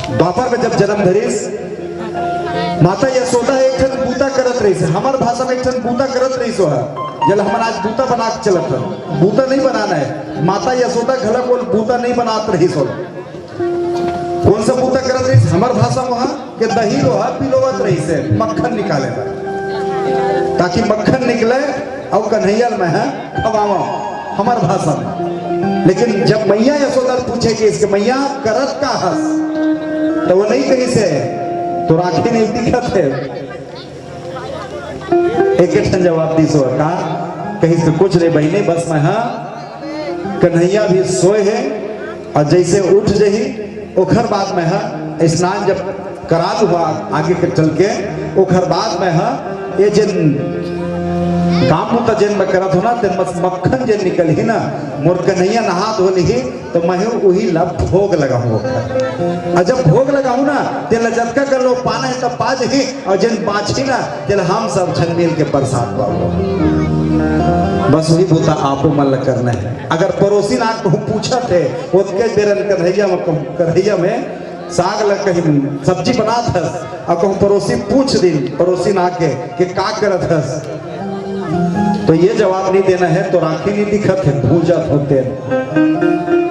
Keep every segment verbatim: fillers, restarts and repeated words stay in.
द्वापर में जब जन्म धरिस, माता यशोदा एक ठन बूता करत रहिस हे, हमर भाषा में एक ठन बूता करत रहिस हे, जेला हमन आज बूता बना के चलत हन। बूता नहीं बनाना है, माता यशोदा घलक ओला बूता नहीं बनात रहिस हे। कोन सा बूता करत रहिस? हमर भाषा में हा के दही लोहा पिलोवत रहिस हे, मक्खन निकाले बर, ताकि मक्खन निकले अउ कन्हैया ल मैं हा खवावं, हमर भाषा में। लेकिन जब मैया यशोदा ल पूछे कि इसके मैया करत का हस, त वो नहीं कहिस हे, तोर आँखी नहीं दिखत हे। एक ठन जवाब दिस हे, का कहिस हे? कुछ नहीं बहिनी, बस मैं हा कन्हैया भी सोए हे अउ जइसे उठ जही, ओखर बाद मैं हा स्नान जब करा दूँ आगे के चल के, ओखर बाद मैं हा ये जेन काम बूता जेन मैं करत हूँ ना, तेन म से मक्खन जेन निकलही ना, मोर कन्हैया नहा धो लिही, त मैं उही ला भोग लगाहूँ ओखर। अउ जब भोग लगाहूँ ना, तेन ला जतका कन लो पाना हे तब पा जही, अउ जेन बाँचही ना, तेला हम सब झन मिल के प्रसाद पाबो। बस उही बूता आपो मन ला करना हे। अगर परोसिन आके कहूँ पूछत हे, ओतके बेरन कढ़ैया में कहूँ, कढ़ैया में साग ला कहीं सब्जी बनात हस, अउ कहूँ परोसिन पूछ दिन, परोसिन आके कि का करत हस, त ये जवाब नहीं देना हे, तोर आँखी नहीं दिखत हे, भूजत होते।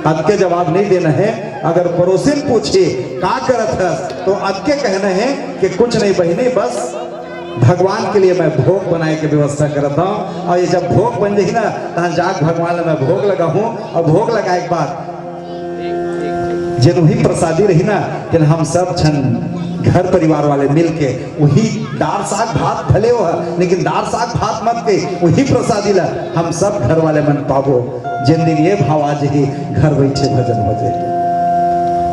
अतके जवाब नहीं देना हे। अगर परोसिन पूछही का करत हस, त अतके कहना हे कि कुछ नहीं बहिनी, बस भगवान के लिए मैं भोग बनाए के व्यवस्था करत हूँ। अउ ये जब भोग बन जही ना, तहाँ जाके भगवान ला मैं भोग लगाहूँ, अउ भोग लगाए के बाद जेन उही प्रसादी रही ना, तेन हम सब झन घर परिवार वाले मिल के उही दार साग भात भले हो, लेकिन दार साग भात मत के उही प्रसादी ला हम सब घर वाले मन पाबो। जेन दिन ये भाव आ जही, घर बैठे भजन हो जही।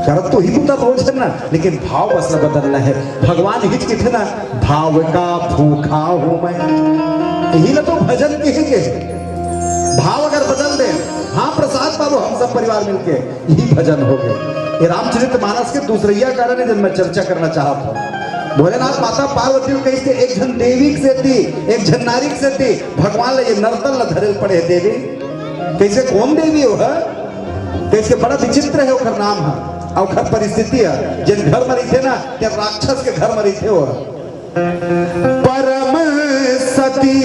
करत तो ही बूता रोज हे ना, लेकिन भाव बस ला बदलना हे। भगवान हिच किथे ना, "भाव का भूखा हूँ मैं।" यही ला तो भजन कहे के हे। भाव अगर बदल दे, हाँ प्रसाद पाबो हम सब परिवार मिलके, यही भजन हो गए। ये रामचरित मानस के दूसरैया कारण हे, जेन मैं चर्चा करना चाहत हूँ। भोलेनाथ माता पार्वती ल कहिस के एक झन देवी के सेती, एक झन नारी के सेती भगवान ला ये नरतन ला धरे ल पड़े हे देवी। कहिस के कोन देवी हो ह? कहिस के बड़ा विचित्र हे ओखर नाम ह, अउ ओखर परिस्थिति ह। जेन घर म रहिथे ना, ते राक्षस के घर म रहिथे हो। परम सती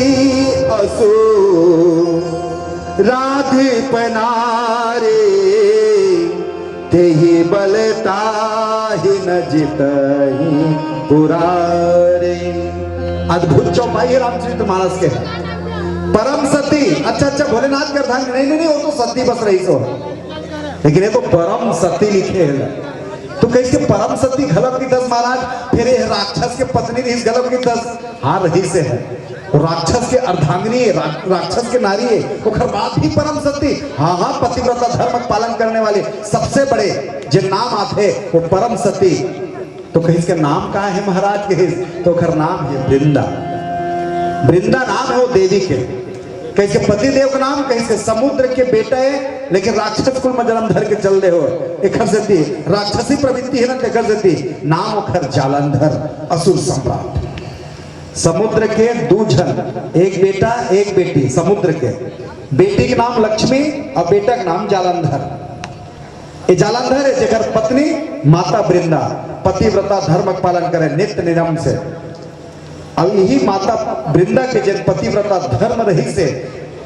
असुर राधिप नारी, तेहि बल ताहि न जितहि पुरारी। अद्भुत चौपाई हे रामचरित मानस के। परम सती, अच्छा, अच्छा, भोलेनाथ के अर्धांगिनी, नहीं, नहीं, नहीं, वो तो सती बस रहिस हो, लेकिन ये तो परम सती लिखे हे। त कहिस के परम सती घलो कहिथस महाराज, फेर ये राक्षस के पत्नी रहिस घलो कहिथस। हाँ, रहिस हे। वो राक्षस के अर्धांगिनी हे, रा-, राक्षस के नारी हे, ओखर बाद भी परम सती। हाँ, हाँ, पतिव्रता धर्म के पालन करने वाले सबसे बड़े जे नाम आथे, वो परम सती। त कहिस के नाम का हे महाराज? कहिस त ओखर नाम हे वृंदा। वृंदा नाम हे वो देवी के। कहिस के पतिदेव के नाम, कहिस के समुद्र के बेटा हे, लेकिन राक्षस कुल में जन्म धर के चल दे हो। एखर सेती राक्षसी प्रवृत्ति हे ना, तेखर सेती नाम ओखर जालंधर, असुर सम्राट। समुद्र के दू झन, एक बेटा, एक बेटी, समुद्र के। बेटी के नाम लक्ष्मी अउ बेटा के नाम जालंधर। ये जालंधर हे, जेकर पत्नी माता वृंदा पतिव्रता धर्म के पालन करे नित्य नियम से। अब यही माता वृंदा के जेन पतिव्रता धर्म रहिस हे,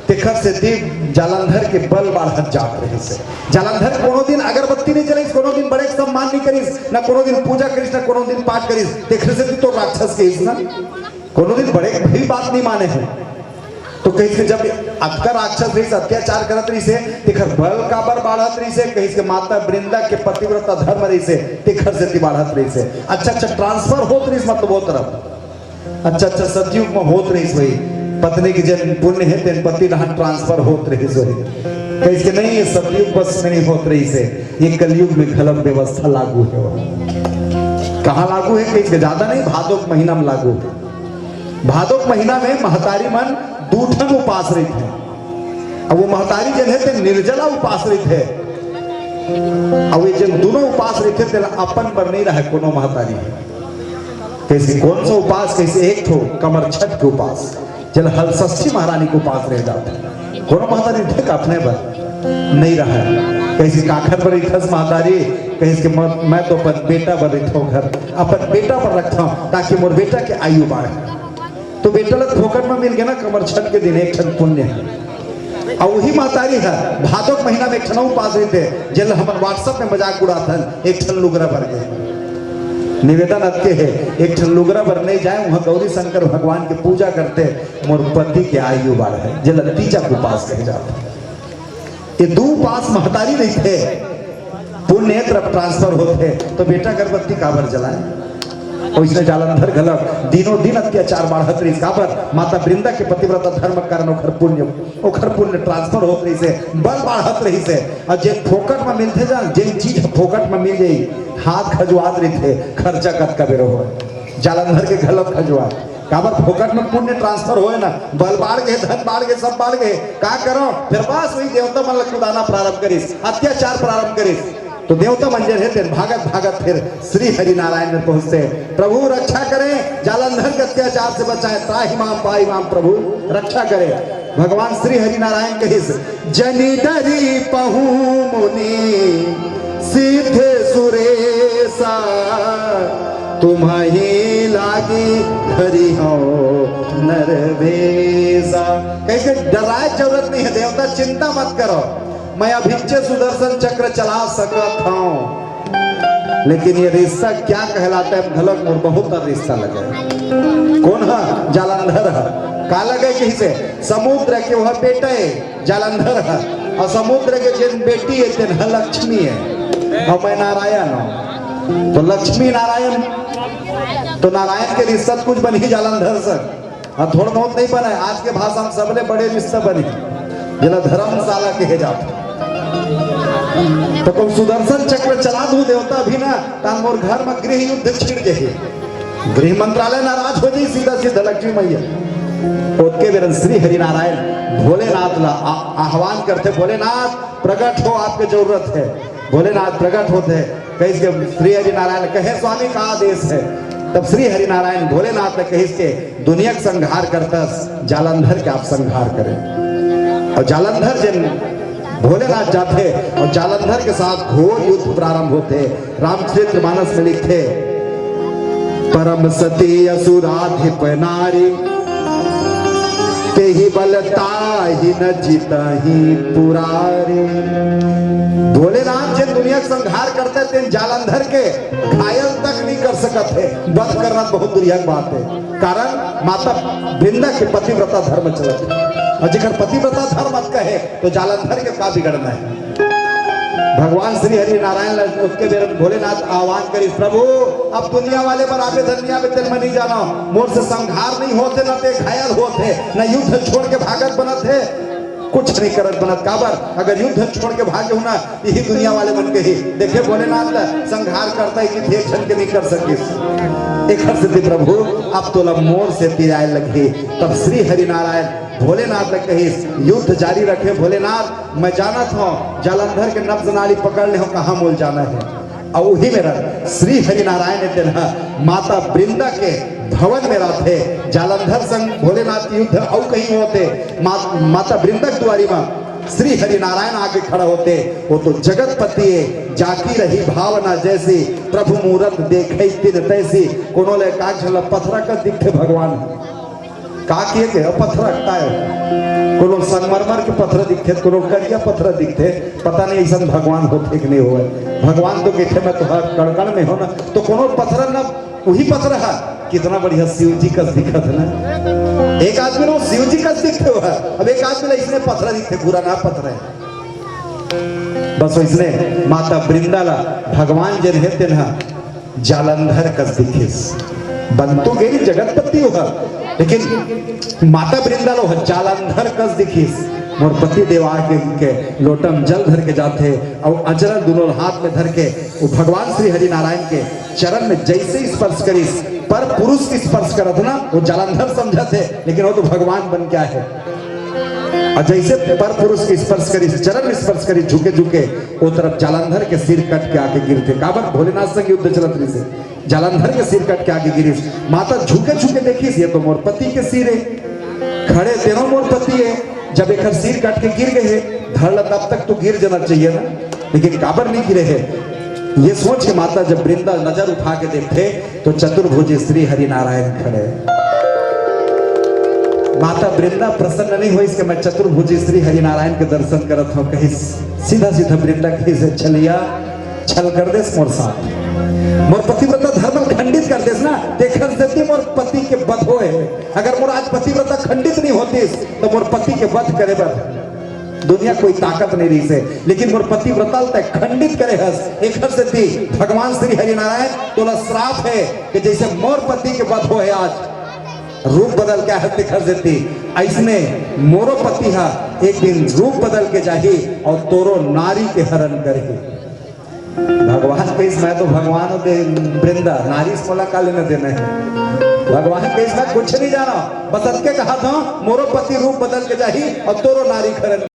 तेखर सेती जालंधर के बल बाढ़त जात रहिस हे। जालंधर कोनो दिन अगरबत्ती नहीं जलाइस, कोनो दिन बड़े के सम्मान नहीं करिस, ना कोनो दिन पूजा करिस, ना कोनो दिन पाठ करिस। तेखर सेती तो राक्षस कहिस ना, कोनो दिन बड़े के भी बात नहीं माने हे। त कहिस के जब अतका राक्षस रहिस, अत्याचार करत रहिस हे, तेखर बल काबर बाढ़त रहिस हे? कहिस के माता वृंदा के पतिव्रता धर्म रहिस हे, तेखर सेती बाढ़त रहिस हे। अच्छा, अच्छा, transfer होत रहिस, मतलब वो तरफ अच्छा, अच्छा, सतयुग में होत रहिस होही, पत्नी के जेन पुण्य हे, तेन पति डहान transfer होत रहिस होही। कहिस के नहीं, ये सतयुग बस में नहीं होत रहिस हे, ये कलयुग में घलो व्यवस्था लागू हे। कहाँ लागू हे? कहिस के ज्यादा नहीं, भादो के महीना में लागू हे। भादो के महीना में महतारी मन दू ठन उपास रहिथे। अब वो महतारी जेन हे, ते निर्जला उपास रहिथे। अब ये जेन दूनों उपास रहिथे, तेला अपन बर नहीं रहे कोनो महतारी। कहिस के कोन सा उपास? कहिस के एक ठो कमर छठ के उपास, जेला हलषष्ठी महारानी के उपास रह जाथे। कोनो महतारी ठीक अपने बर नहीं रहे। कहिस के काखर बर रहिथस महतारी? कहिस के मैं, मैं तो अपन बेटा बर रखथों घर, अपन बेटा बर रखथों, ताकि मोर बेटा के आयु बाढ़े। तो बेटा ला फोकट में मिल गया ना, कमरछठ के दिन एक ठन पुण्य। अउ वही महतारी ह भादो के महीना में एक ठन उपास रहिथे, जेला हमन WhatsApp में मजाक उड़ाथन, एक ठन लुगरा बर गे। निवेदन अतके हे, एक ठन लुगरा बर नहीं जाए, वहाँ गौरी शंकर भगवान के पूजा करते, मोर पति के आयु बाढ़े, जेला तीजा के उपास कहे जाथे। ये दू उपास महतारी रहिथे, पुण्य तरफ transfer होथे, तो बेटा अगरबत्ती काबर जलाए? ओइसने जालंधर घलक दिनों दिन अत्याचार बाढ़त रहिस। काबर? माता वृंदा के पतिव्रता धर्म के कारण ओखर पुण्य, ओखर पुण्य transfer होत रहिस हे, बल बाढ़त रहिस हे। अउ जेन फोकट में मिलथे जान, जेन चीज फोकट में मिल जाई, हाथ खजुआत रहिथे, खर्चा कतका बेरो हो। जालंधर के घलक खजुआत, काबर? फोकट में पुण्य transfer होए ना, बल बाढ़ गे, धन बाढ़ गे, सब बाढ़ गे। का करो? फिर बस वही देवता मन ला कुदाना प्रारंभ करिस, अत्याचार प्रारंभ करिस। तो देवता मन जे हे तेन भागत भागत फिर श्री हरि नारायण में पहुंचते, प्रभु रक्षा करें, जालंधर के अत्याचार से बचाएं, त्राहि माम पाहि माम प्रभु, रक्षा करें। भगवान श्री हरि नारायण कहिस, जनि डरी पहु मुनि सिद्ध सुरेसा, तुम्हहि लागी धरी हौं नरवेसा। कहिस के डराए जरूरत नहीं है देवता, चिंता मत करो, मैं अभिच्चे सुदर्शन चक्र चला सकत हौं। लेकिन ये रिश्ता क्या कहलाता है, घलक मोर बहुत रिश्ता लगे। कोन ह? जालंधर ह। का लगे? कहिसे समुद्र के वह बेटा है, जालंधर ह, अउ समुद्र के जेन बेटी हे, तेन ह लक्ष्मी हे, अउ मैं नारायण हौं। तो लक्ष्मी नारायण, तो नारायण के रिश्ता कुछ बनही जालंधर से। हाँ, थोड़ा बहुत नहीं बने, आज के भाषा में सबले बड़े रिश्ता बने, जेला धर्मशाला कहे जाथे। तो कहूं सुदर्शन चक्र चला दूं देवता अभी ना, त मोर घर में गृह युद्ध छिड़ जाही। गृह मंत्रालय नाराज हो जाही सीधा सीधा लक्ष्मी मैया। ओतके बेरन श्री हरि नारायण भोलेनाथ ला आ-, आह्वान करथे, भोलेनाथ प्रकट हो, आपके जरूरत है। भोलेनाथ प्रकट होथे, कहिस के श्री हरि नारायण कहे, स्वामी का आदेश है? तब श्री हरि नारायण भोलेनाथ ला कहिस के दुनिया के संहार करतस, जालंधर के आप संहार करें। अउ जालंधर जेन भोलेनाथ जाथे अउ जालंधर के साथ घोर युद्ध प्रारंभ होथे। रामचरित मानस में लिखथे, परम सती असुराधिप नारी, तेहि बल ताहि न जितहि पुरारी। भोलेनाथ जेन दुनिया के संहार करथे, तेन जालंधर के घायल तक नहीं कर सकत हे। वध करना बहुत दुरिहा के बात हे, कारण माता वृंदा के पतिव्रता धर्म चलत हे। अउ जेकर पतिव्रता धर्म अतका हे, तो जालंधर के का बिगड़ना हे? भगवान श्री हरि नारायण ला ओतके बेर भोलेनाथ आह्वान करिस, प्रभु, अब दुनिया वाले बर आबे धनिया में तेल में नहीं जाना, मोर से संहार नहीं होथे, न ते घायल होथे, न युद्ध छोड़ के भागत बनत हे, कुछ नहीं करत बनत। काबर? अगर युद्ध छोड़ के भागे हो ना, यही दुनिया वाले मन के ही देखे भोलेनाथ ला संहार करता है कि एक झन के नहीं कर सकिस। एकर सेती प्रभु, अब तोला मोर सेती आए लगही। तब श्री हरि नारायण भोलेनाथ ला कहिस, युद्ध जारी रखे भोलेनाथ, मैं जानत हौं, जालंधर के नब्ज नाड़ी पकड़ ले हौं, कहाँ मोल जाना हे। अउ उही मेर श्री हरि नारायण तेन ह माता वृंदा के भवन में रहथे। जालंधर संग भोलेनाथ के युद्ध अउ कहीं होथे, मा-, माता वृंदा के दुआरी में श्री हरि नारायण आके खड़ा होथे। वो तो जगतपति हे, जाकी रही भावना जैसी, प्रभु मूरत देखे तिन तैसी। कोनो ले कागज ल पथरा कस दिखथे भगवान। का किए के? अब पथरा काय हे? कोनो संगमरमर के पथरा दिखथे, कोनो करिया पथरा दिखथे, पता नहीं अइसन भगवान होथे कि नहीं होय। भगवान तो कहिथे, मैं तो हर कण कण में हौं ना, तो कोनो पथरा ना, वही पथरा हे, कितना बढ़िया शिव जी कस दिखत हे ना। एक आदमी ला शिव जी कस दिखथे हो, अब एक आदमी ला अइसने पथरा दिखथे, पूरा ना पथरा हे। बस वइसने माता वृंदा ला भगवान जेन हे तेन ह जालंधर कस दिखिस। बन तो गे रही, जगतपति हो, लेकिन माता वृंदा ला जालंधर कस दिखिस। मोर पति देव आके उनके लोटा में जल धर के जाथे, अउ अचरा दुनों हाथ में धर के वो भगवान श्री हरि नारायण के चरण में जैसे ही स्पर्श करिस, पर पुरुष के स्पर्श करत ना, वो जालंधर समझत हे, लेकिन वो तो भगवान बन के आए हे। अउ जैसे पर पुरुष के स्पर्श करिस, चरण स्पर्श करिस, झुके झुके, वो तरफ जालंधर के सिर कट के आके गिरथे। काबर? भोलेनाथ संग युद्ध चलत रहिस हे। जालंधर के सिर कट के आके गिरिस। माता झुके झुके देखिस, ये तो मोर पति के सिर हे, खड़े तेनो मोर पति हे। जब एकर सिर कट के गिर गए हे, धड़ ल तब तक तो गिर जाना चाहिए ना, लेकिन काबर नहीं गिरे हे? ये सोच के माता जब वृंदा नजर उठा के देखथे, तो चतुर्भुजी श्री हरि नारायण खड़े। माता वृंदा प्रसन्न नहीं होइस कि मैं चतुर्भुजी श्री हरि नारायण के दर्शन करत हंव, कहिस, सीधा सीधा वृंदा कहिस, "छलिया, छल कर देस मोर साथ, मोर पतिव्रता धर्म ल खंडित कर देस ना, तेखर सेती मोर पति के वध होए हे। अगर मोर आज पतिव्रता खंडित नहीं होतिस, तो मोर पति के वध करे बर दुनिया कोई ताकत नहीं रहिस हे, लेकिन मोर पतिव्रता ल तैं खंडित करे हस, एखर सेती भगवान श्री हरि नारायण तोला श्राप हे कि जैसे मोर पति के वध होए हे आज, रूप बदल के आए हस तेखर सेती, अइसने मोरो पति हा एक दिन रूप बदल के जाही अउ तोरो नारी के हरण करही।" भगवान कहिस, "मैं तो भगवान हंव दे वृंदा, नारी से मोला का लेना देना हे?" भगवान कहिस, "मैं कुछ नहीं जानंव, बस अतके कहत हंव, मोरो पति रूप बदल के जाही अउ तोरो नारी के हरण